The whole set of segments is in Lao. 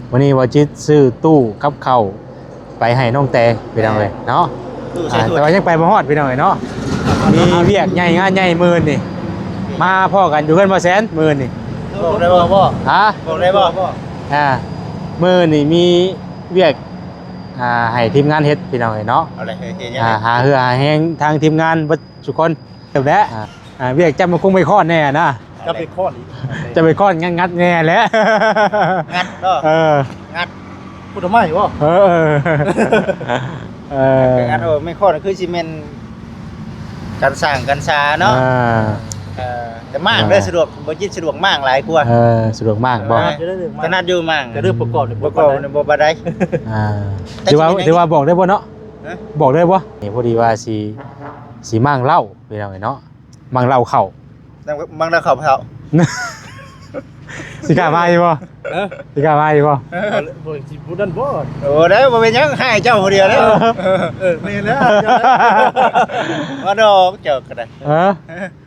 ມື້ນີ້ບ່າວຈິດຊື້ຕູ້ກັບເຂົ້າໄປໃຫ້ນ້ອງແຕພີ່ນ້ອງເອີຍເນາະ. ຕູ້ໃສ່ຖ້ວຍ ອ່າ ແຕ່ວ່າຍັງໄປບໍ່ຮອດພີ່ນ້ອງເອີຍເນາະ. ມີວຽກໃຫຍ່ງານໃຫຍ່ມື້ນີ້ ມາພໍ້ກັນຢູ່ເຮືອນບ່າວແສນມື້ນີ້. ບອກໄດ້ບໍ່? ຮະ? ບອກໄດ້ບໍ່? ອ່າ ມື້ນີ້ມີວຽກ ອ່າ ໃຫ້ທີມງານເຮັດພີ່ນ້ອງເອີຍເນາະ. ເອົາເລີຍ ເຮັດຫຍັງ? ອ່າ ຫາເຫື່ອຫາແຮງທາງທີມງານເບິດ ທຸກຄົນເຕີບແລ້ວ ອ່າ ອ່າ ວຽກຈັບໝາກກຸ້ງໄມ້ຄ້ອນແດ່ນະ. ຈັບໄມ້ຄ້ອນອີກ ຈັບໄມ້ຄ້ອນ ງັດແດ່ແຫຼະ ງັດເນາະ. ເອີ ງັດພຸດໄມ້ບໍ່? ເອີ ເອີ ເອີ ງັດ. ໂອ້ ໄມ້ຄ້ອນຄືຊິແມ່ນການສ້າງການຊາເນາະ. ອ່າ ເອີ ແຕ່ມ້າງເດີ ອ່າ ສະດວກ ບໍ່ຈິດສະດວກມ້າງຫຼາຍກວ່າ. ເອີ ສະດວກມ້າງບໍ່? ຖະໜັດຢູ່ມ້າງ ກະເລື່ອງປະກອບ ປະກອບນີ້ບໍ່ປານໃດ. ອ່າ ຖືວ່າ ຖືວ່າບອກໄດ້ບໍ່ເນາະ? ຮະ? ບອກໄດ້ບໍ່? ນີ້ພໍດີວ່າຊິ ຊິມ້າງເຫຼົ້າພີ່ນ້ອງເອີຍເນາະ. ມັກເລົ່າເຂົ້າ ມັກເລົ່າເຂົ້າເຖົ້າ. ຊິກ້າມາຢູ່ບໍ່? ເອີ ຊິກ້າມາຢູ່ບໍ່? ເອີ ບໍ່ ຊິຜູ້ນັ້ນບໍ່? ໂອ້ ໄດ້ ບໍ່ເປັນຫຍັງ ໃຫ້ເຈົ້າຜູ້ດຽວເດ້. ເອີ ເອີ ແມ່ນແລ້ວ ວ່າດອກເຈົ້າກໍໄດ້. ເອີ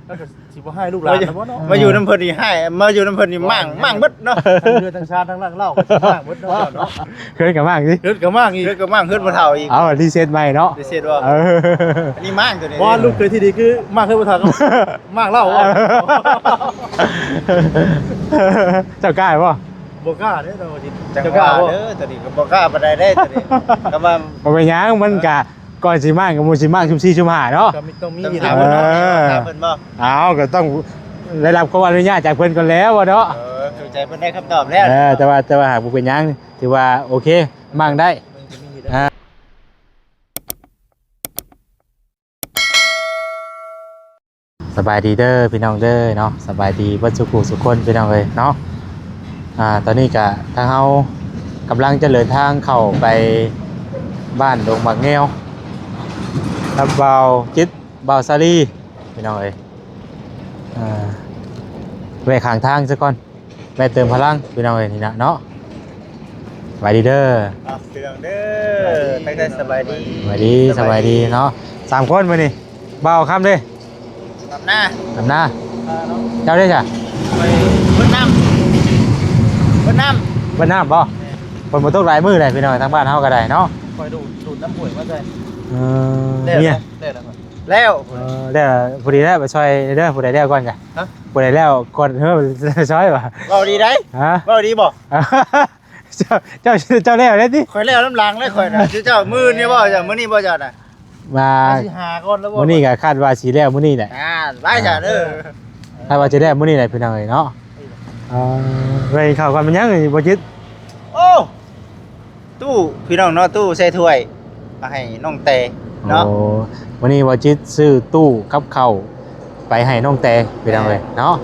ແລ້ວກໍຊິບໍ່ໃຫ້ລູກຫຼານແລ້ວບໍ່ເນາະ? ມາຢູ່ນຳເພິ່ນນີ້ໃຫ້ ມາຢູ່ນຳເພິ່ນນີ້ມ້າງ ມ້າງເບິດເນາະ. ທັງເຮືອນທັງຊານ ທັງລັກເລົ່າກໍຊິມ້າງເບິດເນາະ. ເຮືອນກໍມ້າງຕິ ເຮືອນກໍມ້າງອີກ ເຮືອນກໍມ້າງ ເຮືອນບໍ່ເຖົ້າອີກ. ເອົາ ຣີເຊັດໃໝ່ເນາະ ຣີເຊັດບໍ່? ເອີ ອັນນີ້ມ້າງຕົວນີ້ ບໍ່ ລູກເຂີຍທີ່ດີຄືມ້າງເຮືອນບໍ່ເຖົ້າ ມ້າງເຫຼົ້າ. ເຈົ້າກ້າບໍ່? ບໍ່ກ້າເດ້ ເຈົ້າກ້າບໍ່? ເອີ ຕົວນີ້ກໍບໍ່ກ້າປານໃດເດ້ ຕົວນີ້ກໍວ່າ ບໍ່ເປັນຫຍັງ ມັນກະ ກ່ອນຊິມ້າງກໍໝູ່ຊິມ້າງຊຸມສີ່ຊຸມຫ້າເນາະ. ກໍມີ ຕ້ອງມີ ຕ້ອງຖາມເພິ່ນເນາະ ເອີ ຖາມເພິ່ນບໍ່? ເອົາ ກໍຕ້ອງໄດ້ຮັບຄວາມອະນຸຍາດຈາກເພິ່ນກ່ອນແລ້ວເນາະ. ເອີ ເຂົ້າໃຈ ເພິ່ນໄດ້ຄຳຕອບແລ້ວ. ເອີ ແຕ່ວ່າ ແຕ່ວ່າຫາກບໍ່ເປັນຫຍັງ ຖືວ່າໂອເຄ ມ້າງໄດ້. ອ່າ ສະບາຍດີເດີພີ່ນ້ອງເດີເນາະ ສະບາຍດີເບິດສູ່ຜູ້ສູ່ຄົນພີ່ນ້ອງເອີຍເນາະ. ອ່າ ຕອນນີ້ກະທາງເຮົາກຳລັງຈະເດີນທາງເຂົ້າໄປບ້ານດົງໝາກແງວ ກັບບ່າວຈິດ ບ່າວສາລີພີ່ນ້ອງເອີຍ. ອ່າ ແວະຂ້າງທາງຊະກ່ອນ ແວະເຕີມພະລັງພີ່ນ້ອງເອີຍ ນີ້ນະເນາະ. ສະບາຍດີເດີ ອ່ະ ພີ່ນ້ອງເດີ ທັກທາຍສະບາຍດີ ສະບາຍດີ ສະບາຍດີເນາະ. ສາມຄົນມື້ນີ້ ບ່າວຄຳເດ້ ດຳນາ ດຳນາ. ເອີ ເຈົ້າເດ້ຊະ? ຂ້ອຍເບິດນ້ຳ ເບິດນ້ຳ ເບິດນ້ຳບໍ່? ແມ່ນ ຝົນບໍ່ຕົກຫຼາຍມື້ແຫຼະພີ່ນ້ອງ ທາງບ້ານເຮົາກໍໄດ້ເນາະ. ຂ້ອຍດູດ ດູດນ້ຳຫ້ວຍມາໃສ່. ເອີ ແລ້ວ ເມຍ ແລ້ວ ແລ້ວ ເອີ ແລ້ວ ພໍດີແລ້ວ ໄປຊ່ອຍເດີ ຜູ້ໃດແລ້ວກ່ອນກະ. ຮະ? ຜູ້ໃດແລ້ວກ່ອນ ເອີ ໄປຊ່ອຍວ່າ ເວົ້າດີໄດ໋. ຮະ? ເວົ້າດີບໍ່? ເຈົ້າ ເຈົ້າ ເຈົ້າແລ້ວແລ້ວຕິ? ຂ້ອຍແລ້ວນຳຫຼັງແລ້ວຂ້ອຍນະ. ເຈົ້າມື້ນີ້ບໍ່? ເຈົ້າ ມື້ນີ້ບໍ່ເຈົ້ານະ? ວ່າຊິຫາກ່ອນແລ້ວບໍ່? ມື້ນີ້ກໍຄາດວ່າຊິແລ້ວມື້ນີ້ແຫຼະ. ອ່າ ໄວ້ຊະເດີ ຄາດວ່າຊິແລ້ວມື້ນີ້ແຫຼະພີ່ນ້ອງເອີຍເນາະ. ເອີ ໄປກິນເຂົ້າກ່ອນ ແມ່ນຫຍັງນີ້ບໍ່ຈິດ? ໂອ້ ຕູ້ພີ່ນ້ອງເນາະ ຕູ້ໃສ່ຖ້ວຍມາໃຫ້ນ້ອງແຕເນາະ. ໂອ້ ມື້ນີ້ບ່າວຈິດຊື້ຕູ້ກັບເຂົ້າໄປໃຫ້ນ້ອງແຕພີ່ນ້ອງເອີຍເນາະ.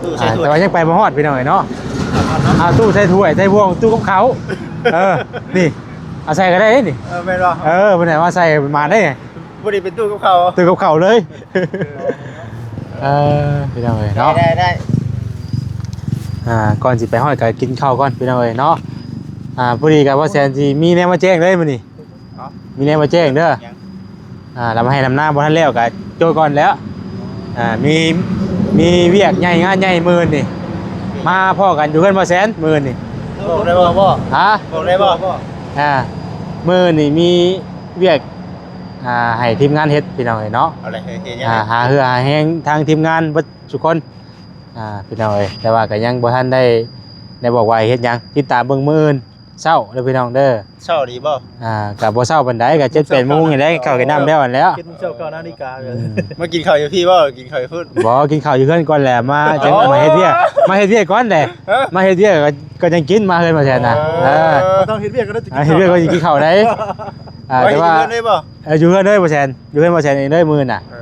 ຕູ້ໃສ່ຖ້ວຍ ອ່າ ແຕ່ວ່າຍັງໄປບໍ່ຮອດພີ່ນ້ອງເອີຍເນາະ. ອ່າ ຕູ້ໃສ່ຖ້ວຍ ໃສ່ບ່ວງ ຕູ້ກັບເຂົ້າ. ເອີ ນີ້ ເອົາໃສ່ກໍໄດ້ນີ້. ເອີ ແມ່ນບໍ່? ເອີ ເພິ່ນໃຫ້ມາໃສ່ ມາໄດ້. ບໍ່ໄດ້ເປັນຕູ້ກັບເຂົ້າ ຕູ້ກັບເຂົ້າເລີຍ. ເອີ ພີ່ນ້ອງເອີຍເນາະ ໄດ້ ໄດ້ ໄດ້. ອ່າ ກ່ອນຊິໄປຮອດກໍກິນເຂົ້າກ່ອນພີ່ນ້ອງເອີຍເນາະ. ອ່າ ພໍດີກັບວ່າແສນຊິມີແນວມາແຈ້ງເລີຍມື້ນີ້ ເອົ້າ ມີແນວມາແຈ້ງເດີ. ຫຍັງ? ອ່າ ລຳໄຮ່ລຳນາບໍ່ທັນແລ້ວກໍໂຈ້ກ່ອນແລ້ວ. ອ່າ ມີ ມີວຽກໃຫຍ່ງານໃຫຍ່ມື້ນີ້ ມາພໍ້ກັນຢູ່ເຮືອນບ່າວແສນມື້ນີ້. ບອກໄດ້ບໍ່? ຮະ? ບອກໄດ້ບໍ່? ອ່າ ມື້ນີ້ມີວຽກ ອ່າ ໃຫ້ທີມງານເຮັດພີ່ນ້ອງເອີຍເນາະ. ເອົາເລີຍ ເຮັດຫຍັງ? ອ່າ ຫາເຫື່ອຫາແຮງທາງທີມງານເບິດທຸກຄົນ ອ່າ ພີ່ນ້ອງເອີຍ. ແຕ່ວ່າກໍຍັງບໍ່ທັນໄດ້ ໄດ້ບອກວ່າເຮັດຫຍັງ ຕິດຕາມເບິ່ງມື້ອື່ນເຊົ້າເດີພີ່ນ້ອງເດີ. ເຊົ້າດີບໍ່? ອ່າ ກໍບໍ່ເຊົ້າປານໃດ ກໍເຈັດແປດໂມງນີ້ແຫຼະ ເຂົ້າກິນນ້ຳແລ້ວຫັ້ນແຫຼະ. ເຈັດໂມງເຊົ້າ ເກົ້ານາລິກາ. ອືມ ມາກິນເຂົ້າຢູ່ພີ້ບໍ່? ກິນເຂົ້າຢູ່ພຸ້ນ? ບໍ່ ກິນເຂົ້າຢູ່ເຮືອນກ່ອນແຫຼະ ມາ ຈັ່ງມາເຮັດວຽກ ມາເຮັດວຽກກ່ອນແຫຼະ. ຮະ? ມາເຮັດວຽກກໍ ກໍຈັ່ງກິນ ມາເຮືອນບ່າວແສນນະ. ເອີ ເອີ ຕ້ອງເຮັດວຽກກໍໄດ້ ອ່າ ເຮັດວຽກກໍກິນເຂົ້າໄດ້. ອ່າ ແຕ່ວ່າ ຢູ່ເຮືອນເລີຍບໍ່? ເອີ ຢູ່ເຮືອນເລີຍບ່າວແສນ ຢູ່ເຮືອນບ່າວແສນເອງເລີຍມື້ນະ. ເອີ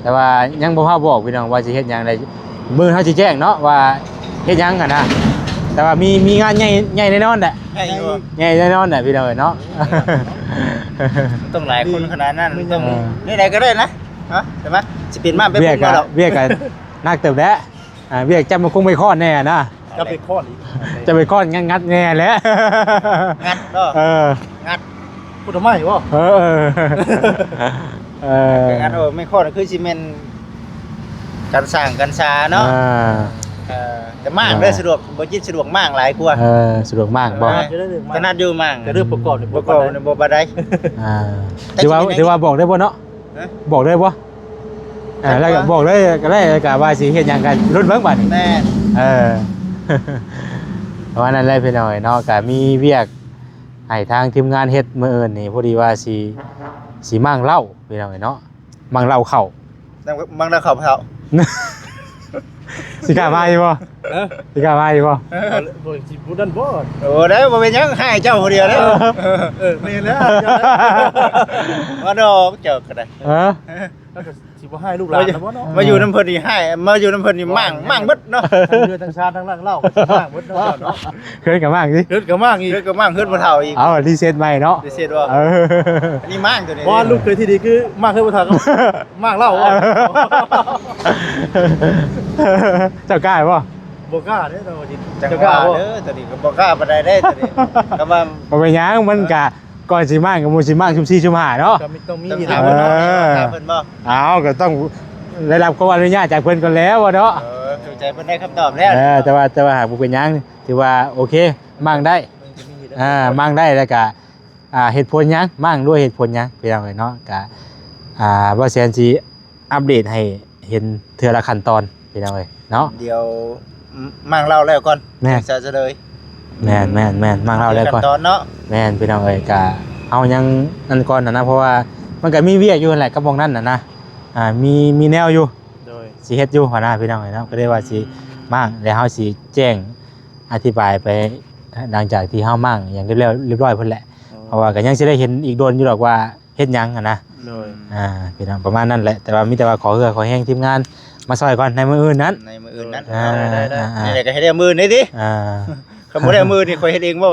ແຕ່ວ່າຍັງບໍ່ພາບອກພີ່ນ້ອງວ່າຊິເຮັດຫຍັງໃດ ມື້ເຮົາຊິແຈ້ງເນາະວ່າເຮັດຫຍັງຫັ້ນນະ. ແຕ່ວ່າມີ ມີງານໃຫຍ່ ໃຫຍ່ແນ່ນອນແຫຼະ. ໃຫຍ່ຢູ່ ໃຫຍ່ແນ່ນອນແຫຼະພີ່ນ້ອງເອີຍເນາະ. ຕ້ອງຫຼາຍຄົນຂະໜາດນັ້ນ ຕ້ອງ ເອີ ແນວໃດກໍໄດ້ນະ. ຮະ? ແຕ່ວ່າຊິເປັນມາເປັນ ວຽກ ບໍ່ດອກ ວຽກກໍໜັກເຕີບແຫຼະ. ອ່າ ວຽກຈັບໝາກກຸ້ງໄມ້ຄ້ອນແດ່ນະ. ຈັບໄມ້ຄ້ອນອີກ ຈັບໄມ້ຄ້ອນ ງັດແດ່ແຫຼະ ງັດເນາະ. ເອີ ງັດພຸດໄມ້ບໍ່? ເອີ ເອີ ເອີ ງັດ. ໂອ້ ໄມ້ຄ້ອນຄືຊິແມ່ນການສ້າງການຊາເນາະ. ອ່າ ເອີ ແຕ່ມ້າງເດີ ສະດວກ ບໍ່ຈິດສະດວກມ້າງຫຼາຍກວ່າ. ເອີ ສະດວກມ້າງບໍ່? ຖະໜັດຢູ່ມ້າງ ແຕ່ເລື່ອງປະກອບນີ້ ປະກອບນີ້ບໍ່ປານໃດ. ອ່າ ແຕ່ ຖືວ່າ ຖືວ່າບອກໄດ້ບໍ່ເນາະ? ຮະ? ບອກໄດ້ບໍ່? ອ່າ ແລ້ວກໍບອກໄດ້ກໍໄດ້ ແລ້ວກໍວ່າຊິເຮັດຫຍັງກໍລຸ້ນເບິ່ງບາດນີ້. ແມ່ນ ເອີ ປະມານນັ້ນແຫຼະພີ່ນ້ອງເອີຍເນາະ. ກໍມີວຽກໃຫ້ທາງທີມງານເຮັດມື້ອື່ນນີ້ ພໍດີວ່າຊິ ຊິມ້າງເຫຼົ້າພີ່ນ້ອງເອີຍເນາະ. ມັກເລົ່າເຂົ້າ ມັກເລົ່າເຂົ້າເຖົ້າ. ຊິກ້າມາຢູ່ບໍ່? ຮະ? ຊິກ້າມາຢູ່ບໍ່? ເອີ ບໍ່ ຊິຜູ້ນັ້ນບໍ່? ໂອ້ ໄດ້ ບໍ່ເປັນຫຍັງ ໃຫ້ເຈົ້າຜູ້ດຽວເດ້. ເອີ ເອີ ແມ່ນແລ້ວ ວ່າດອກເຈົ້າກໍໄດ້. ຮະ? ແລ້ວກໍຊິບໍ່ໃຫ້ລູກຫຼານແລ້ວບໍ່ເນາະ? ມາຢູ່ນຳເພິ່ນນີ້ໃຫ້ ມາຢູ່ນຳເພິ່ນນີ້ມ້າງ ມ້າງໝົດເນາະ. ທັງເຮືອນທັງຊານທັງລ້າງເຫຼົ້າກໍຊິມ້າງໝົດເນາະ. ເຮືອນກໍມ້າງຕິ ເຮືອນກໍມ້າງອີກ ເຮືອນກໍມ້າງ ເຮືອນພໍ່ເຖົ້າອີກ. ເອົາ ຣີເຊັດໃໝ່ເນາະ ຣີເຊັດບໍ່? ເອີ ອັນນີ້ມ້າງຕົວນີ້ ບໍ່ ລູກເຂີຍທີ່ດີຄືມ້າງເຮືອນພໍ່ເຖົ້າກັບມ້າງເຫຼົ້າ. ເຈົ້າກ້າບໍ່? ບໍ່ກ້າເດ້ ເຈົ້າກ້າບໍ່? ເອີ ຕົວນີ້ກໍບໍ່ກ້າປານໃດເດ້ ຕົວນີ້ ກໍວ່າ ບໍ່ເປັນຫຍັງ ມັນກະ ກ່ອນຊິມ້າງກໍໝູ່ຊິມ້າງຊຸມສີ່ຊຸມຫ້າເນາະ. ກໍມີ ຕ້ອງມີ ຕ້ອງມີ ເອີ ຖາມເພິ່ນບໍ່? ເອົາ ກໍຕ້ອງໄດ້ຮັບຄວາມອະນຸຍາດຈາກເພິ່ນກ່ອນແລ້ວເນາະ. ເອີ ຖືໃຈເພິ່ນໄດ້ຄຳຕອບແລ້ວ. ເອີ ແຕ່ວ່າ ແຕ່ວ່າຫາກບໍ່ເປັນຫຍັງ ຖືວ່າໂອເຄ ມ້າງໄດ້. ອ່າ ມ້າງໄດ້ ແລ້ວກະ ອ່າ ເຫດຜົນຫຍັງ ມ້າງດ້ວຍເຫດຜົນຫຍັງ ພີ່ນ້ອງເອີຍເນາະ. ກະ ອ່າ ບ່າວແສນຊິອັບເດດໃຫ້ເຫັນເທື່ອລະຂັ້ນຕອນ ພີ່ນ້ອງເອີຍເນາະ. ດຽວ ມ້າງເຫຼົ້າແລ້ວກ່ອນ ແມ່ນ ຈັ່ງຈະສະເລີຍ. ແມ່ນໆໆ ມ້າງເຫຼົ້າແລ້ວກ່ອນ ຂັ້ນຕອນເນາະ. ແມ່ນ ພີ່ນ້ອງເອີຍ ກະເຮົາຍັງນັ້ນກ່ອນນະ ເພາະວ່າມັນກະມີວຽກຢູ່ຫັ້ນແຫຼະ ກັບໝ່ອງນັ້ນນະ ອ່າ ມີ ມີແນວຢູ່ ໂດຍ ຊິເຮັດຢູ່ຫັ້ນນະ ພີ່ນ້ອງເອີຍເນາະ. ກໍເລີຍວ່າຊິ ອືມ ມ້າງ ແລ້ວເຮົາຊິແຈ້ງ ອະທິບາຍໄປ ຫຼັງຈາກທີ່ເຮົາມ້າງຫຍັງຮຽບຮ້ອຍ ຮຽບຮ້ອຍພຸ້ນແຫຼະ. ເພາະວ່າກໍຍັງຊິໄດ້ເຫັນອີກດົນຢູ່ດອກວ່າເຮັດຫຍັງຫັ້ນນະ. ໂດຍ ອ່າ ພີ່ນ້ອງ ປະມານນັ້ນແຫຼະ. ແຕ່ວ່າມີແຕ່ວ່າຂໍເຮືອຂໍແຮງທີມງານມາຊ່ອຍກ່ອນໃນມື້ອື່ນນັ້ນ ໃນມື້ອື່ນນັ້ນ. ອ່າ ໄດ້ໆໆ ອ່າໆ ນີ້ແຫຼະ ກໍເຮັດແຕ່ມື້ນີ້ຕິ. ອ່າ ຄັນບໍ່ໄດ້ມື້ນີ້ຂ້ອຍເຮັດເອງບໍ່?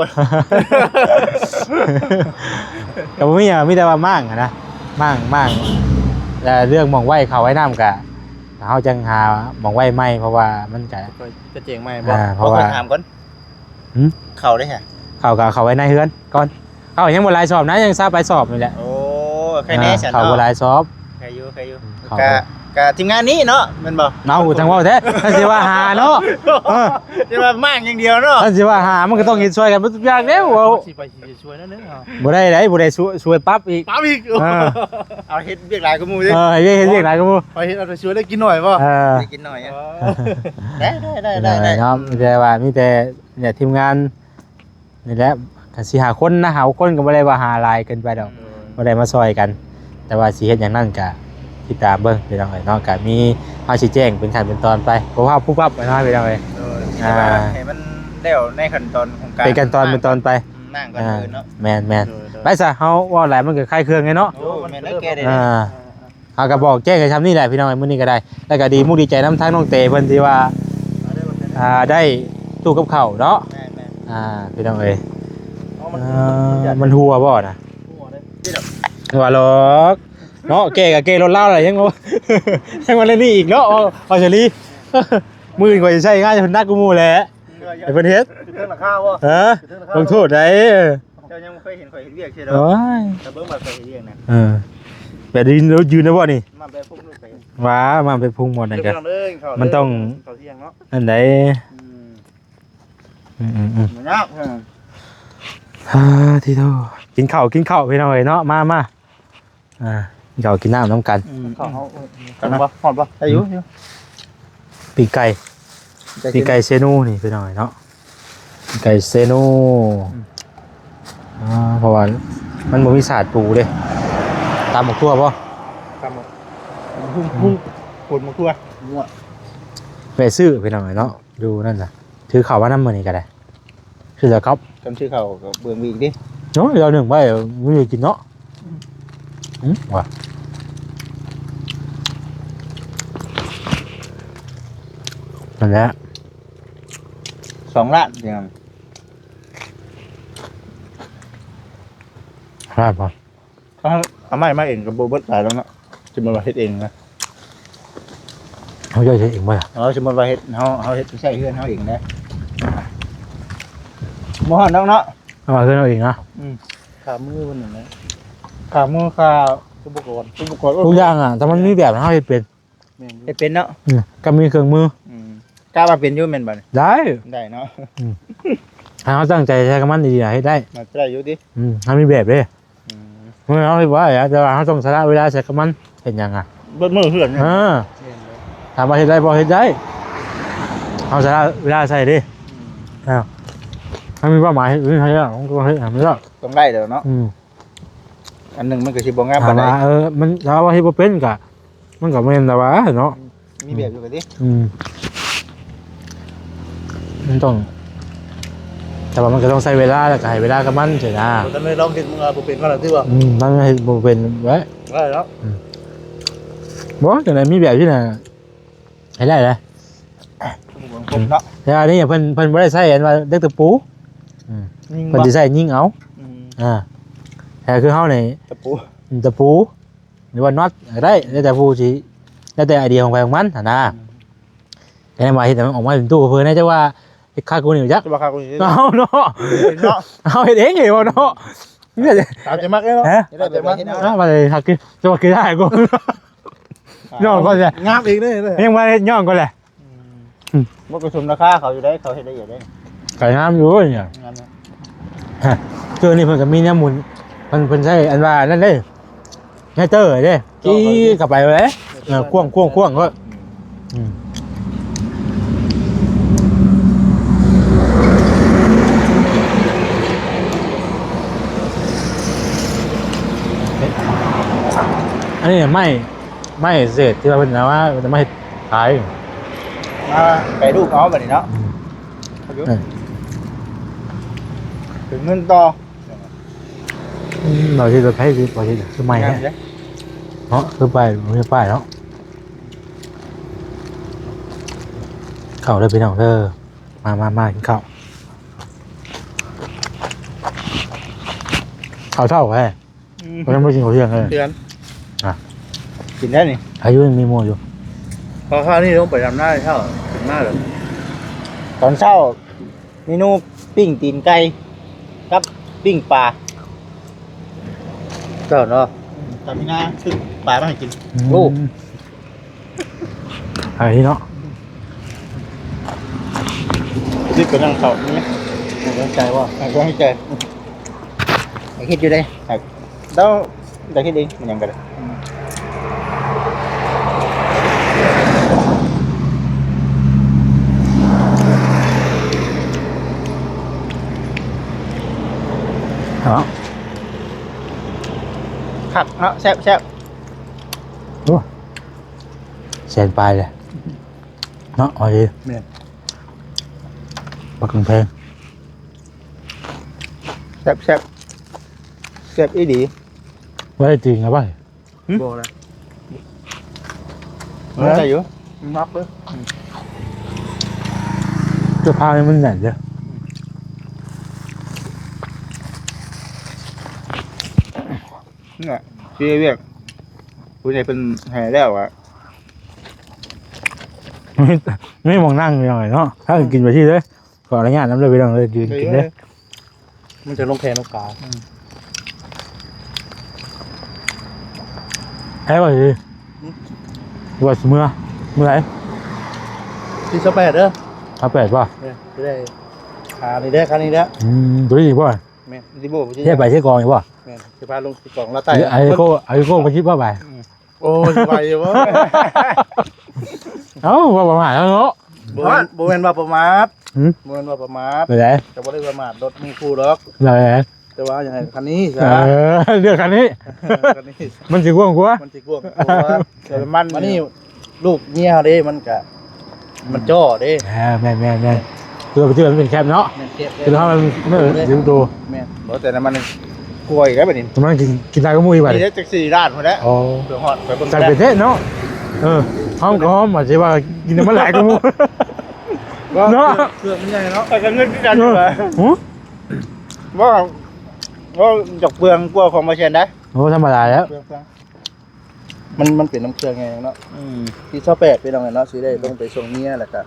ກໍບໍ່ມີຫຍັງ ມີແຕ່ວ່າມ້າງຫັ້ນນະ ມ້າງ ມ້າງ ແລ້ວເລື່ອງໝ່ອງໄວ້ເຂົ້າໄວ້ນ້ຳກະ ເຮົາຈັ່ງຫາໝ່ອງໄວ້ໃໝ່ ເພາະວ່າມັນກະ ຈະແຈ້ງໃໝ່ບໍ່? ອ່າ ເພາະວ່າ ຂ້ອຍຖາມກ່ອນ. ຫື? ເຂົ້າເດ້ຫະ? ເຂົ້າກໍເຂົ້າໄວ້ໃນເຮືອນກ່ອນ. ເຂົ້າຍັງບໍ່ຫຼາຍສອບນະ ຍັງຊາວປາຍສອບນີ້ແຫຼະ. ໂອ້ ໃຄແນ່ຊັ້ນເນາະ ເຂົ້າບໍ່ຫຼາຍສອບ. ໃຄຢູ່ ໃຄຢູ່. ອືມ ກໍ ກໍທີມງານນີ້ເນາະ ແມ່ນບໍ່? ເອົາ ຈັ່ງເວົ້າແທ້ ທ່ານຊິວ່າຫາເນາະ. ເອີ ຊິວ່າມ້າງຢ່າງດຽວເນາະ ທ່ານຊິວ່າຫາ ມັນກໍຕ້ອງເຮັດຊ່ວຍກັນເບິດທຸກຢ່າງແລ້ວ. ເອົາ ຊິໄປຊິຊ່ວຍນັ້ນເດ້. ບໍ່ໄດ້ໃດ ບໍ່ໄດ້ຊ່ວຍ ຊ່ວຍປັບອີກ ປັບອີກ. ເອີ ເອົາເຮັດວຽກຫຼາຍກວ່າໝູ່ເດ້. ເອີ ເຮັດວຽກ ເຮັດວຽກຫຼາຍກວ່າໝູ່ ໄປເຮັດເອົາແຕ່ຊ່ວຍໄດ້ກິນໜ້ອຍບໍ່? ເອີ ໄດ້ກິນໜ້ອຍ. ເອີ ໄດ້ ໄດ້ ໄດ້ ໄດ້ ໄດ້ເນາະ. ແຕ່ວ່າມີແຕ່ ນີ້ແຫຼະ ທີມງານນີ້ແຫຼະ ກໍສີ່ຫ້າຄົນນະ ຫ້າຫົກຄົນກໍບໍ່ໄດ້ວ່າຫາຫຼາຍເກີນໄປດອກ. ອືມ ບໍ່ໄດ້ມາຊ່ອຍກັນ ແຕ່ວ່າຊິເຮັດຫຍັງນັ້ນກໍຕິດຕາມເບິ່ງ ພີ່ນ້ອງເອີຍເນາະ. ກໍມີ ເຮົາຊິແຈ້ງເປັນຂັ້ນເປັນຕອນໄປ ບໍ່ພາບປຸບປັບນະ ພີ່ນ້ອງເອີຍ. ໂດຍ ອ່າ ມີແຕ່ວ່າໃຫ້ມັນແລ້ວໃນຂັ້ນຕອນຂອງການ ເປັນຂັ້ນຕອນເປັນຕອນໄປ. ອືມ ນາງກ່ອນ ອ່າ ເດີນເນາະ. ແມ່ນໆ ໂດຍໆ ໄປຊະ ເຮົາເວົ້າຫຼາຍມັນກໍຄາຍເຄື່ອງເລີຍເນາະ. ໂດຍ ແມ່ນແລ້ວແກໄດ້ ອ່າ ເຮົາກໍບອກແຈ້ງກັນຊ່ຳນີ້ແຫຼະ ພີ່ນ້ອງເອີຍ ມື້ນີ້ກໍໄດ້. ແລ້ວກໍດີມຸກດີໃຈນຳທາງນ້ອງເຕເພິ່ນທີ່ວ່າ ອ່າ ໄດ້ຕູ້ກັບເຂົ້າເນາະ. ແມ່ນໆ ອ່າ ພີ່ນ້ອງເອີຍ ເອີ ມັນ ມັນຮົ່ວບໍ່ນະ? ຮົ່ວເດ້ ວ່າຫຼອກເນາະ. ແກ້ກໍແກ້ລົດລາວແຫຼະ ຍັງວ່າ ຍັງວ່າແນວນີ້ອີກເນາະ. ເອົາ ເອົາສາລີ ມື້ອື່ນຂ້ອຍຊິໃຊ້ງານໃຫ້ເພິ່ນໜັກກວ່າໝູ່ແຫຼະ ໃຫ້ເພິ່ນເຮັດ. ຂຶ້ນເທິງຫຼັງຄາບໍ່? ຮະ? ຂຶ້ນເທິງຫຼັງຄາ ລົງໂທດໄດ໋. ເຈົ້າຍັງບໍ່ເຄີຍເຫັນຂ້ອຍເຮັດວຽກເທື່ອດອກ. ໂອ້ຍ ຖ້າເບິ່ງວ່າຂ້ອຍເຮັດວຽກນະ. ເອີ ແບບຢືນ ຢືນໄດ້ບໍ່ນີ້? ມາແບບພຸ້ງລູກໄປ ວ່າມາແບບພຸ້ງໝົດນັ້ນກະ ມັນຕ້ອງ ເຂົ້າທ່ຽງເນາະ ນັ້ນໄດ໋. ອືມ ອືມໆໆ ມັນຍາກ. ອ່າ ທີ່ໂທ ກິນເຂົ້າ ກິນເຂົ້າ ພີ່ນ້ອງເອີຍເນາະ. ມາ ມາ ອ່າ ກິນເຂົ້າກິນນ້ຳນຳກັນ. ອືມ ເຂົ້າເຮົາ ອືມ ກັນບໍ່? ຮອດບໍ່? ໄດ້ຢູ່ ອືມ ຢູ່. ປີ້ງໄກ່ ປີ້ງໄກ່ເຊນູນີ້ ພີ່ນ້ອງເອີຍເນາະ. ໄກ່ເຊນູ ອືມ ອ່າ ເພາະວ່າມັນບໍ່ມີສາດປູເດ້. ຕຳບັກຖົ່ວບໍ່? ຕຳບັກ ຫຸ່ງ ຫຸ່ງ ປົນບັກຖົ່ວ ໝວກ ແວະຊື້ ພີ່ນ້ອງເອີຍເນາະ ຢູ່ນັ້ນນະ. ຖືເຂົ້າມານຳມື້ນີ້ກໍໄດ້ ຄືແລ້ວຄັບ ຄັນຖືເຂົ້າກໍເບິ່ງອີກເດ້. ໂອ້ຍ ລາວໜຶ້ງໄວ້ ມື້ນີ້ກິນເນາະ. ອືມ ອືມ ວ່າ ນັ້ນແຫຼະ ສອງລ້ານ ເປັນຫຍັງ ລ້ານບໍ່? ເອົາ ເອົາໄມ້ມາເອງກໍບໍ່ເບິດຫຼາຍແລ້ວເນາະ. ສົມມຸດວ່າເຮັດເອງນະ ເຮົາຈະເຮັດເອງບໍ່ລະ? ເອີ ສົມມຸດວ່າເຮັດ ເຮົາ ເຮົາເຮັດໃຊ້ເຮືອນເຮົາເອງນະ ບໍ່ຮອດດອກເນາະ. ເອົາມາເຮືອນເຮົາເອງເນາະ. ອືມ ຄ່າມືເພິ່ນນັ້ນແຫຼະ ຄ່າມື ຄ່າອຸປະກອນ ອຸປະກອນ ທຸກຢ່າງອະ ຖ້າມັນມີແບບເຮົາເຮັດເປັນ. ແມ່ນຢູ່ ເຮັດເປັນເນາະ. ອືມ ກໍມີເຄື່ອງມື. ອືມ ກະວ່າເປັນຢູ່ແມ່ນບໍ່ນີ້? ໄດ້ ໄດ້ເນາະ ອືມ ຖ້າເຮົາຕັ້ງໃຈໃສ່ກັບມັນດີໆ ເຮັດໄດ້ ມັນໄດ້ຢູ່ຕິ ອືມ ເຮົາມີແບບເດ້ ອືມ ເຮົາເຮັດບໍ່ໄດ້ ແຕ່ວ່າເຮົາຕ້ອງສະຫຼະເວລາໃສ່ກັບມັນ ເຮັດຫຍັງອະ ເບິດມື້ເຮືອນນີ້ ເອີ ແມ່ນເລີຍ ຖາມວ່າເຮັດໄດ້ບໍ່? ເຮັດໄດ້ ເຮົາສະຫຼະເວລາໃສ່ເດ້ ອືມ ເອີ ເຮົາມີເປົ້າໝາຍເຮັດ ເຮັດໃຫ້ໄດ້ ຕ້ອງເຮັດໃຫ້ໄດ້ ຕ້ອງໄດ້ແລ້ວເນາະ ອືມ ອັນໜຶ່ງມັນກໍຊິບໍ່ງາມປານໃດ ເອີ ມັນ ຖ້າວ່າເຮັດບໍ່ເປັນກໍ ມັນກໍແມ່ນແຫຼະວ່າເນາະ ມີແບບຢູ່ກໍດີ ອືມ ມັນຕ້ອງ ແຕ່ວ່າມັນກໍຕ້ອງໃຊ້ເວລາ ແລ້ວກໍໃຫ້ເວລາກັບມັນຊີ້ນະ ບໍ່ທັນໄດ້ລອງເຮັດ ມັນກໍບໍ່ເປັນວ່າແລ້ວຕິວ່າ ອືມ ມັນເຮັດບໍ່ເປັນແຫຼະ ໄດ້ເນາະ ອືມ ບໍ່ ຈັ່ງໃດມີແບບຢູ່ນະ ໃຫ້ໄດ້ແຫຼະ ເນາະ ແຕ່ອັນນີ້ເພິ່ນ ເພິ່ນບໍ່ໄດ້ໃຊ້ອັນວ່າເຫຼັກຕະປູ ອືມ ຍິງບໍ່ ເພິ່ນຊິໃຊ້ຍິງເອົາ ອືມ ອ່າ ແຕ່ຄືເຮົານີ້ ຕະປູ ອືມ ຕະປູ ຫຼືວ່ານັອດກໍໄດ້ ແລ້ວແຕ່ຜູ້ຊິ ແລ້ວແຕ່ໄອເດຍຂອງໃຜຂອງມັນຫັ້ນນະ ອືມ ແຕ່ວ່າເຮັດໃຫ້ມັນອອກມາເປັນຕູ້ເພິ່ນນະ ຈັກວ່າເຮັດຄັກກວ່ານີ້ຈັກ ຈະວ່າຄັກກວ່ານີ້ ເອົາເນາະ ເນາະ ເຮົາເຮັດເອງເດ້ບໍ່ເນາະ ຕາມໃຈມັກເດ້ເນາະ ເອີ ຕາມໃຈມັກເນາະ ວ່າເຮັດຄັກຄື ຈະວ່າຄືໄດ້ກໍ ອ່າ ຍ້ອນກ່ອນແຫຼະ ງາມອີກເດ້ ຍັງບໍ່ໄດ້ຍ້ອນກ່ອນແຫຼະ ອືມ ອືມ ບໍ່ໄປສົມລາຄາເຂົາຢູ່ໃດ ເຂົາເຮັດລະອຽດເດ້ ກໍງາມຢູ່ນີ້ ງາມຢູ່ ຄືນີ້ເພິ່ນກໍມີແນວໝູນ ເພິ່ນ ເພິ່ນໃຊ້ອັນວ່ານັ້ນເດ້ ແຮກເຕີເດ້ ຈີ້ເຂົ້າໄປເລີຍ ເອີ ຄວ້າງໆໆ ໂລດ ອືມ ອັນນີ້ໄມ້ ໄມ້ເສດທີ່ວ່າເພິ່ນເອົາມາ ເພິ່ນເອົາມາເຮັດຂາຍ ມາແປຮູບເອົາບັດນີ້ເນາະ ອືມ ເອົາຢູ່ ເອີ ເປັນເງິນຕໍ່ ອືມ ບໍ່ຊິລົດໄຟ ບໍ່ຊິ ຄືໃໝ່ແທ້ ງາມເດ້ ເນາະ ຄືປ້າຍ ບໍ່ມີປ້າຍເນາະ ເຂົ້າເດີພີ່ນ້ອງເດີ ມາ ມາ ມາກິນເຂົ້າ ເຂົ້າເຊົ້າແທ້ ອືມ ເພິ່ນຍັງບໍ່ກິນເຂົ້າທ່ຽງເລີຍ ເດືອນ ອ່ະ ກິນໄດ້ນີ້ ອາຍຸຍັງມີໝູ່ຢູ່ ພໍຄາວນີ້ລົງໄປດຳນາເຊົ້າ ຂຶ້ນມາເລີຍ ຕອນເຊົ້າ ເມນູປີ້ງຕີນໄກ່ກັບປີ້ງປາ ເຈົ້າເນາະ ອືມ ຕາມີນາຊື້ປາມາໃຫ້ກິນ ອືມ ໂອ້ ໄອ້ເນາະ ນີ້ກໍນັ່ງເຂົ້ານີ້ ໃຫ້ກຳລັງໃຈບໍ່? ໃຫ້ກຳລັງໃຈ ໃຫ້ຄິດຢູ່ເດ້ ໃຫ້ ແລ້ວ ຢາກເຮັດເອງ ມັນຫຍັງກໍໄດ້ ເນາະ ຄັກເນາະ ແຊບໆ ໂອ້ ແສນປາຍເລີຍ ເນາະ ເອົາດີ ແມ່ນ ບັກກະແພງ ແຊບໆ ແຊບອີ່ຫຼີ ບໍ່ໄດ້ຕີງກັນບໍ່? ຫຶ? ບໍ່ລະ ມັນໄດ້ຢູ່ ມັນມັກເລີຍ ອືມ ເສື້ອຜ້ານີ້ມັນແໜ້ນເດ້ ອືມ ນີ້ແຫຼະ ຊິເຮັດວຽກ ຜູ້ໃຫຍ່ເພິ່ນໃຫ້ແລ້ວອະ ມີ ມີໝ່ອງນັ່ງຢູ່ໜ້ອຍເນາະ ຖ້າກິນໄປທີ່ເລີຍ ຂໍອະນຸຍາດນຳເດີພີ່ນ້ອງເດີ ຢືນກິນເດີ ມັນຈະລົງແຂນລົງຂາ ອືມ ໃຫ້ວ່າຊິ ຫຶ? ວ່າຊິເມືອ ເມື່ອໃດ? ທີຊາວແປດເດີ ຊາວແປດບໍ່? ເອີ ຊິໄດ້ ອ່າ ນີ້ເດີ ຄັນນີ້ເດີ ອືມ ໂຕນີ້ບໍ່? ແມ່ນ ທີ່ບໍ່ ເຮັດໄປເຊກອງຢູ່ບໍ່? ແມ່ນ ຊິພາລົງເຊກອງລາວໃຕ້ ໄອໂກ້ ໄອໂກ້ໄປຊິບໍ່ໄປ? ອືມ ໂອ້ຍ ໄວຢູ່ບໍ່? ເອົ້າ ບໍ່ປະໝາດແລ້ວເນາະ ບໍ່ແມ່ນ ບໍ່ແມ່ນວ່າປະໝາດ ຫຶ? ບໍ່ແມ່ນວ່າປະໝາດ ແນວໃດ? ກໍບໍ່ໄດ້ປະໝາດລົດໝູ່ຄູ່ດອກ ແນວໃດ? ແຕ່ວ່າຢາກໃຫ້ຄັນນີ້ຊະ ເອີ ເລືອກຄັນນີ້ ເອີ ຄັນນີ້ ມັນຊິກວ້າງກວ່າ ມັນຊິກວ້າງກວ່າ ແຕ່ມັນ ມັນນີ້ ລູກເມຍເຮົາເດ້ ມັນກະ ມັນຈໍ້ເດ້ ອ່າ ແມ່ນໆໆ ຄືວ່າ ຄືວ່າມັນເປັນແຄັບເນາະ ແມ່ນແຄັບ ຄືເຮົາມັນ ມັນເປັນໂຕ ແມ່ນ ບໍ່ ແຕ່ນ້ຳມັນກວ່າອີກແລ້ວບັດນີ້ ນ້ຳມັນກິນ ກິນຫຼາຍກວ່າໝູ່ອີກບັດນີ້ ນີ້ຈັກສີ່ລ້ານພຸ້ນແຫຼະ ອໍ ເພື່ອຮອດໄປເບິ່ງ ຈັກເປັນແທ້ເນາະ ເອີ ຫອມກໍຫອມ ອາດຊິວ່າກິນນ້ຳມັນຫຼາຍກວ່າໝູ່ ເນາະ ເຄື່ອງມັນໃຫຍ່ເນາະ ແຕ່ກໍເງິນຄືກັນ ເອີ ຫື? ບໍ່ ບໍ່ ຈອກເປືອງກວ່າຂອງບໍ່ແຊນໄດ໋ ໂອ້ ທຳມະດາແລ້ວ ເປືອງ ເປືອງ ມັນ ມັນເປັນນ້ຳເຄື່ອງແຮງເນາະ ອືມ ທີຊາວແປດ ພີ່ນ້ອງເອີຍເນາະ ຊິໄດ້ລົງໄປສົ່ງເມຍ ແລ້ວກະ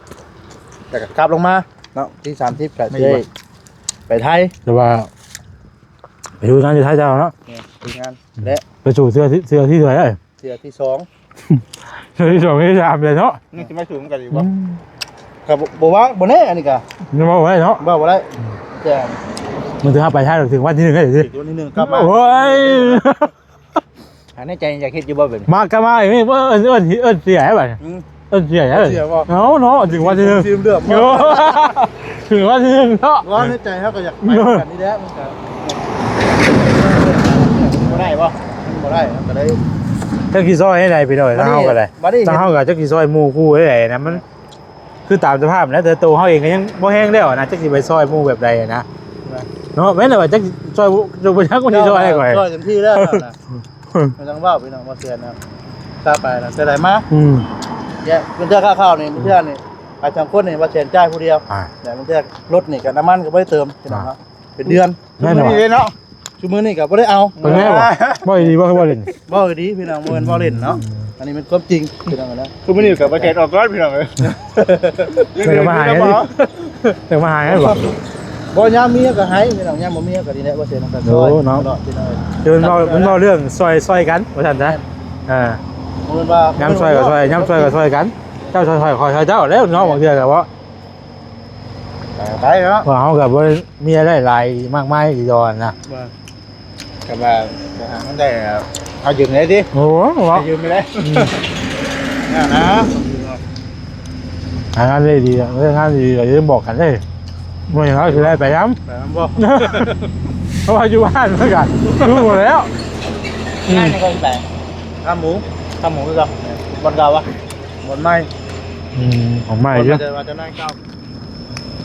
ແລ້ວກະກັບລົງມາເນາະ ທີສາມສິບ ກະຊິໄດ້ໄປໄທ ແຕ່ວ່າໄປເຮັດງານຢູ່ໄທເຈົ້າເນາະ ແມ່ນ ເຮັດງານ ແລະ ໄປສູ່ເທື່ອ ເທື່ອທີເທົ່າໃດ? ເທື່ອທີສອງ ເທື່ອທີສອງ ທີສາມເລີຍເນາະ ຍັງຊິມາສູ່ນຳກັນອີກບໍ່? ອືມ ກໍບໍ່ ບໍ່ວ່າ ບໍ່ແນ່ ອັນນີ້ກໍ ຍັງເວົ້າບໍ່ໄດ້ເນາະ ເວົ້າບໍ່ໄດ້ ແຕ່ ມັນຖືຫາໄປທ້າຍ ຖືກວັນທີໜຶ່ງໄດ້ຕິ ຖືກວັນທີໜຶ່ງກັບມາ ໂອ້ຍ ອັນໃນໃຈຢາກເຮັດຢູ່ບໍ່ເປັນ ມາກໍມາອີກ ເອີ້ນ ເອີ້ນ ເອີ້ນເສຍໃຫ້ບັດນີ້ ອືມ ເອີ້ນເສຍໃຫ້ ເອີ້ນເສຍບໍ່ ເອົາເນາະ ຖືກວັນທີໜຶ່ງ ທີມເດີມ ຖືກວັນທີໜຶ່ງເນາະ ວ່າໃນໃຈເຮົາກໍຢາກໄປກັນນີ້ແຫຼະ ມັນກໍ ບໍ່ໄດ້ບໍ່ ມັນບໍ່ໄດ້ ມັນກໍໄດ້ ຈັກຊິຊ່ອຍໃຫ້ໃດພີ່ນ້ອງ ທາງເຮົາກໍໄດ້ ທາງເຮົາກໍຈັກຊິຊ່ອຍໝູ່ຄູ່ໃຫ້ໃດນະ ມັນ ຄືຕາມສະພາບແຫຼະ ແຕ່ໂຕເຮົາເອງກໍຍັງບໍ່ແຮງແລ້ວນະ ຈັກຊິໄປຊ່ອຍໝູ່ແບບໃດນະ ເນາະ ແມ່ນແຫຼະວ່າ ຈັກຊິຊ່ອຍ ບໍ່ຈັກວ່າຊິຊ່ອຍໃຫ້ຂ້ອຍ ຊ່ອຍເຕັມທີ່ແລ້ວນະ ບໍ່ຕ້ອງເວົ້າພີ່ນ້ອງ ບໍ່ເສຍນະ ຖ້າໄປນະ ແຕ່ໃດມາ ອືມ ເພິ່ນເທື່ອຄ່າເຂົ້ານີ້ ເພິ່ນເທື່ອນີ້ ໄປສອງຄົນນີ້ ບໍ່ແສນຈ່າຍຜູ້ດຽວ ອ່າ ແຕ່ເພິ່ນເທື່ອລົດນີ້ກໍນ້ຳມັນກໍບໍ່ໄດ້ເຕີມພີ່ນ້ອງເນາະ ອ່າ ເປັນເດືອນ ແມ່ນບໍ່ ເດ້ເນາະ ຊຸມື້ນີ້ກໍບໍ່ໄດ້ເອົາ ເປັນແນວບໍ່ ເວົ້າດີບໍ່ ເວົ້າຫຼິ້ນ ເວົ້າດີພີ່ນ້ອງ ບໍ່ແມ່ນເວົ້າຫຼິ້ນເນາະ ອັນນີ້ແມ່ນຄວາມຈິງພີ່ນ້ອງນະ ຊຸມື້ນີ້ກໍບໍ່ແຈກອອກກ່ອນພີ່ນ້ອງເອີຍ ເພິ່ນກໍມາຫາ ເພິ່ນມາຫາບໍ່ ບໍ່ຍາມມີກໍໃຫ້ພີ່ນ້ອງ ຍາມບໍ່ມີກໍນີ້ແຫຼະ ບໍ່ເສຍນຳກັນ ໂອ້ ຊ່ອຍ ເນາະ ຕະຫຼອດພີ່ນ້ອງເອີຍ ເພິ່ນເວົ້າ ເພິ່ນເວົ້າເລື່ອງຊ່ອຍ ຊ່ອຍກັນວ່າຊັ້ນຊະ ແມ່ນ ອ່າ ເພິ່ນວ່າ ຍາມຊ່ອຍກໍຊ່ອຍ ຍາມຊ່ອຍກໍຊ່ອຍກັນ ເຈົ້າຊ່ອຍຂ້ອຍ ຂ້ອຍຊ່ອຍເຈົ້າແລ້ວເນາະ ບາງເທື່ອກໍບໍ່ ໄປເນາະ ເພາະເຮົາກໍບໍ່ໄດ້ມີລາຍໄດ້ຫຼາຍມາກມາຍອີ່ດ່ານະ ວ່າ ກໍວ່າໄປຫາມັນໄດ້ ເອົາຢືມໄດ້ຕິ ໂອ້ ໃຫ້ຢືມໄປເລີຍ ອືມ ນັ້ນນະ ຫາງານໄດ້ດີ ເລື່ອງງານດີກໍຢ່າລືມບອກກັນເດ້ ມື້ນີ້ເຮົາຊິໄດ້ໄປນຳ ໄປນຳບໍ່ ເພາະວ່າຢູ່ບ້ານມັນກໍຮູ້ແລ້ວ ງານນີ້ກໍຊິໄປ ຂາໝູ ຂາໝູຄືເກົ່າ ບ່ອນເກົ່າວະ ບ່ອນໃໝ່ ອືມ ຂອງໃໝ່ ບ່ອນໃໝ່ ເດີ ແຕ່ວ່າເຈົ້ານາຍເກົ່າ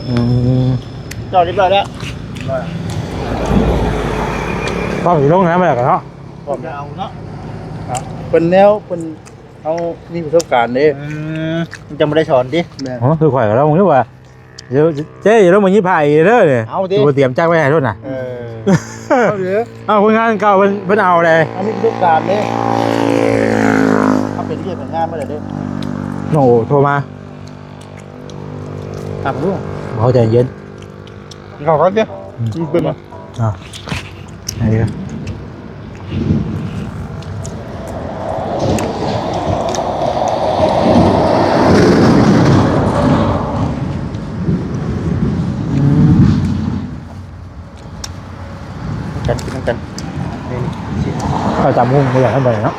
ອືມ ຈອດຮຽບຮ້ອຍແລ້ວ ພ້ອມຊິລົງນະ ມາແລ້ວກໍເນາະ ພ້ອມແລ້ວເນາະ ເພິ່ນແນວເພິ່ນ ເຮົາມີປະສົບການເດ້ ອືມ ມັນຈັ່ງບໍ່ໄດ້ສອນຕິ ແມ່ນ ໂອ້ ຄືຂ້ອຍກໍລອງຢູ່ວ່າ ດຽວເຈ້ຢ່າລົງມາຍິບຜ້າອີກເດີນີ້ ເອົາຕິ ຊິບໍ່ຕຽມຈັກໄວ້ໃຫ້ໂລດນະ ເອີ ເອົາເດີ ເອົາຄົນງານເກົ່າເພິ່ນ ເພິ່ນເອົາເດ້ ເຮົາມີປະສົບການເດ້ ເຮົາເປັນວຽກເປັນງານມາແລ້ວເດ້ ນ້ອງໂອໂທມາ ຖາມເບິ່ງ ເອົາໃຈເຢັນ ກິນເຂົ້າກ່ອນຕິ ອືມ ເບິ່ງ ອ່າ ອັນນີ້ ກັນ ກິນນຳກັນ ນີ້ ເຂົ້າຕຳຫຸ່ງບໍ່ຢາກໃຫ້ບໍ່ໄດ້ເນາະ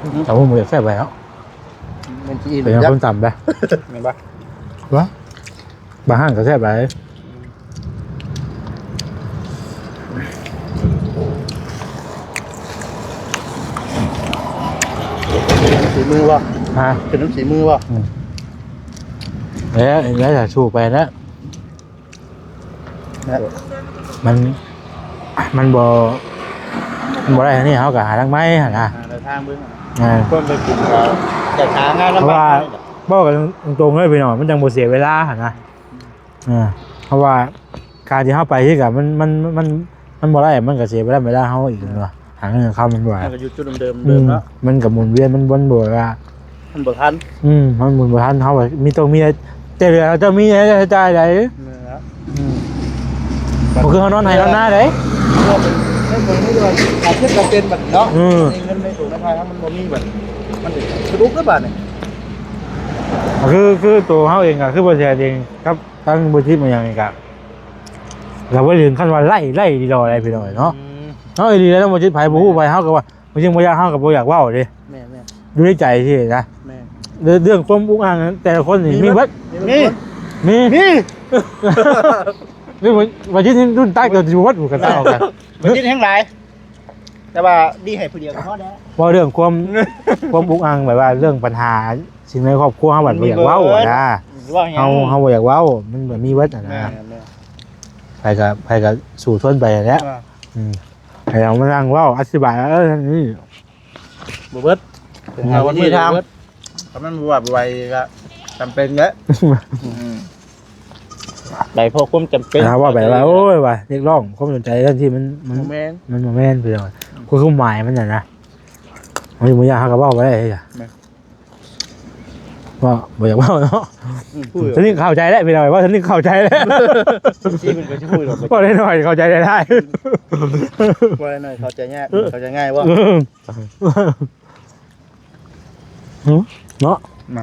ອືມ ຕຳຫຸ່ງບໍ່ຢາກແຊບປານໃດເນາະ ແມ່ນຊິອີ່ມ ເປັນຄົນຕຳໄດ໋ ແມ່ນບໍ່ ວ່າ ບາງຮ້ານກໍແຊບຫຼາຍ ສີມືບໍ່ ຮະ ເປັນນຳສີມືບໍ່ ອືມ ແລ້ວ ແລ້ວຖ້າສູ້ໄປແລ້ວ ແລ້ວ ມັນ ມັນບໍ່ ມັນບໍ່ໄດ້ອັນນີ້ ເຮົາກໍຫາທາງໃໝ່ຫັ້ນນະ ຫາແນວທາງເບິ່ງ ອ່າ ຄົນໄປກິນກໍຢາກຫາງານລຳບາກ ເພາະວ່າ ເວົ້າກັນຕົງໆເລີຍພີ່ນ້ອງ ມັນຈັ່ງບໍ່ເສຍເວລາຫັ້ນນະ ອ່າ ເພາະວ່າການທີ່ເຮົາໄປທີ່ກະ ມັນ ມັນ ມັນ ມັນບໍ່ໄດ້ ມັນກະເສຍເວລາ ເວລາເຮົາອີກ ເອີ ເນາະ ຫາເງິນຫາຄຳ ມັນບໍ່ໄດ້ ມັນກະຢູ່ຈຸດເດີມໆ ອືມ ເດີມເນາະ ມັນກະໝູນວຽນ ມັນ ມັນບໍ່ວ່າ ມັນບໍ່ທັນ ອືມ ມັນໝູນບໍ່ທັນ ເຮົາມີ ຕ້ອງມີແຕ່ເດືອນ ເຈົ້າມີໃຊ້ຈ່າຍໃດ ແມ່ນແລ້ວ ອືມ ບໍ່ຄືເຮົານອນໄຮ່ນອນນາໃດ ເອີ ເປັນ ເປັນ ເປັນການເຮັດການເປັນບັດນີ້ເນາະ ອືມ ເງິນໃນໂຕໃນພາຍເຮົາມັນບໍ່ມີບັດ ມັນສະດຸກເດ້ບາດນີ້ ຄື ຄືໂຕເຮົາເອງກະ ຄືບໍ່ແຊເອງກັບ ທັງບໍ່ຈິດມາຫຍັງນີ້ກະ ກໍບໍ່ເຖິງຂັ້ນວ່າໄລ່ ໄລ່ດີດອໄດ໋ພີ່ນ້ອງເນາະ ອືມ ເຮົາອີ່ຫຼີແລ້ວ ບໍ່ຈິດ ໃຜບໍ່ຮູ້ໃຜ ເຮົາກໍວ່າ ບໍ່ຈິດບໍ່ຢາກ ເຮົາກໍບໍ່ຢາກເວົ້າເດ້ ແມ່ນໆ ຢູ່ໃນໃຈຊີ້ນະ ແມ່ນ ເລື່ອງ ເລື່ອງຄວາມອຸກອັ່ງແຕ່ລະຄົນນີ້ມີເບິດ ມີ ມີ ມີ ມີ ບໍ່ ບໍ່ຈິດນີ້ລຸ້ນຕາຍກໍຊິບໍ່ເບິດ ບໍ່ຈິດແຮງຫຼາຍ ແຕ່ວ່າດີໃຫ້ຜູ້ດຽວກໍພໍແລ້ວ ເວົ້າເລື່ອງຄວາມ ຄວາມອຸກອັ່ງ ແບບວ່າເລື່ອງບັນຫາສິ່ງໃນຄອບຄົວເຮົາ ບັດບໍ່ຢາກເວົ້ານະ ເຮົາ ເຮົາບໍ່ຢາກເວົ້າ ມັນແບບມີເບິດນະ ແມ່ນໆ ໃຜກໍ ໃຜກໍສູ້ຊົນໄປຫັ້ນແຫຼະ ອ່າ ອືມ ໃຫ້ເຮົາມານັ່ງເວົ້າອະທິບາຍ ເອີ ນີ້ ບໍ່ເບິດ ຫາວິທີທາງ ຖ້າມັນບໍ່ວ່າບໍ່ໄຫວກໍຈຳເປັນແຫຼະ ອືມ ໄປເພາະຄວາມຈຳເປັນ ຖ້າເວົ້າໄປວ່າ ໂອ້ຍ ວ່າຮຽກຮ້ອງຄວາມສົນໃຈ ທັງທີ່ມັນ ມັນ ບໍ່ແມ່ນ ມັນບໍ່ແມ່ນ ຄືຄວາມໝາຍມັນນະນະ ບໍ່ຢາກ ເຮົາກໍເວົ້າບໍ່ໄດ້ ແມ່ນ ເວົ້າ ບໍ່ຢາກເວົ້າເນາະ ອືມ ສະນິດເຂົ້າໃຈແລ້ວ ພີ່ນ້ອງ ເວົ້າສະນິດເຂົ້າໃຈແລ້ວ ທີ່ມັນກໍຊິຄຸຍດອກ ເວົ້າໄດ້ໜ້ອຍເຂົ້າໃຈໄດ້ຫຼາຍ ເວົ້າໄດ້ໜ້ອຍເຂົ້າໃຈຍາກ ເອີ ເຂົ້າໃຈງ່າຍບໍ່ ອືມ ຫືມ ເນາະ ມາ